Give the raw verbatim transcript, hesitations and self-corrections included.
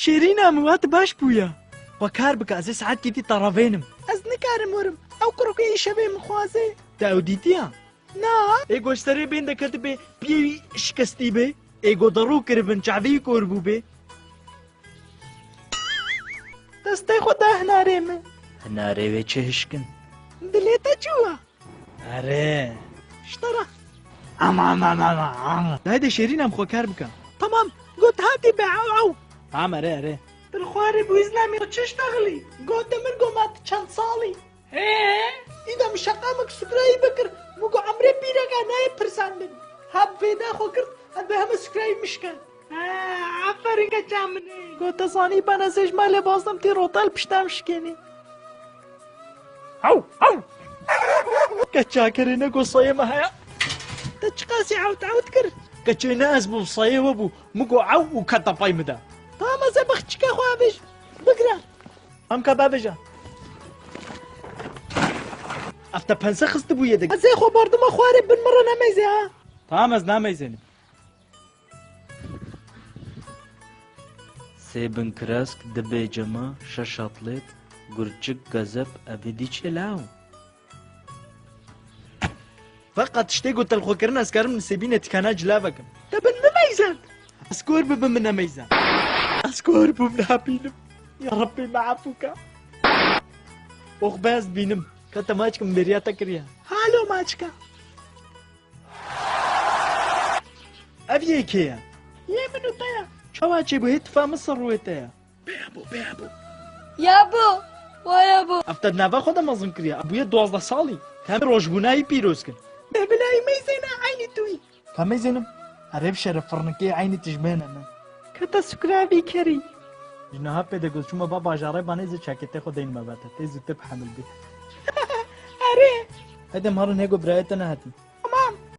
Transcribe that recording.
Şêrîna min, wat baş bûya. Xwe kar bike, ez ê saetkî dî te re vênim. Ez nikarim werim. Ew kurokê îşevê min xwaze. Te ew dîtiya? Na. Ê goşterê bên deketibê, piyê wî şikestî bê. Ê go derû kiribin, çavê wî kor bûbê. Destê xwe da hinarê min. Hinarê wê çi hişkin? Dilê te çi wa? Erê. Ji te re. Ama, ama, ama, ama. Dayê de Şêrîn em xwe kar bike. Tamam, got hatî be, ew, ew. Tamam, erê, erê. Tu li xwarê bi wî zilamê çi ştexilî? Got de min, got ma tu çend salî? He? Îda min şeqamek sukrayî bikir. Min got emrê pîreka nayê pirsandin. Hab vêda xwe kir, ez bi heme sukrayî min şikand. Ha, aferin keça min ê. Got te zanî ben ez ê ji malê bazdim tî rotel pişta min şikênî. Haw, haw. Keça kerê ne go sayê me heye. Te çiqasî ewt ewt kir? Keçê ne ez bûm, sayê we bû. Min go ew û keta pay min de. Tamam, ez ê bexçika xwe avêj. Bigre. Em ka bavêje. Ev te pense xistibûye de. Ez ê xwe berdime xwarê, bin min re nemeyze ha. Tamam, ez nameyzênim. Sê bin kirask, du bêcema, şeş atlêt, gurçik, gazep, evê dî çê law. Feqet tiştê ku te li xwe kirin, ez karim nisêbînê tikana cila vekim. Te bin min meyzand. Ez kor bibim, min nemeyzand. Ez kor bûm, nabînim. Ya Rebbî, me efû ke. Ox be, ez dibînim. Ka te maçkim bêriya te kiriye. Halo maçka. Ev yê kê ye? Yê min û te ye. Çawa çêbû, hê tifa min ser rûyê te ye? Bê yabo, bê yabo. Yabo, wa yabo. Ev te di nava xwe de mezin kiriye. Ev bûye duwazdeh salî. Te em rojbûna wî pîroz kir. Bê bila wî meyzêne eynî tu yî. Ka meyzênim? Erê bi şeref, firnikê eynî tijmêne me. Ka te sukra vî kerî. Ji niha pê de got, çûme ba bajarê banê zê çaketê xwe deyne me vete. Tê zûtir bi hemil bê. Erê. Hede marin hêgo birayê te nehatî.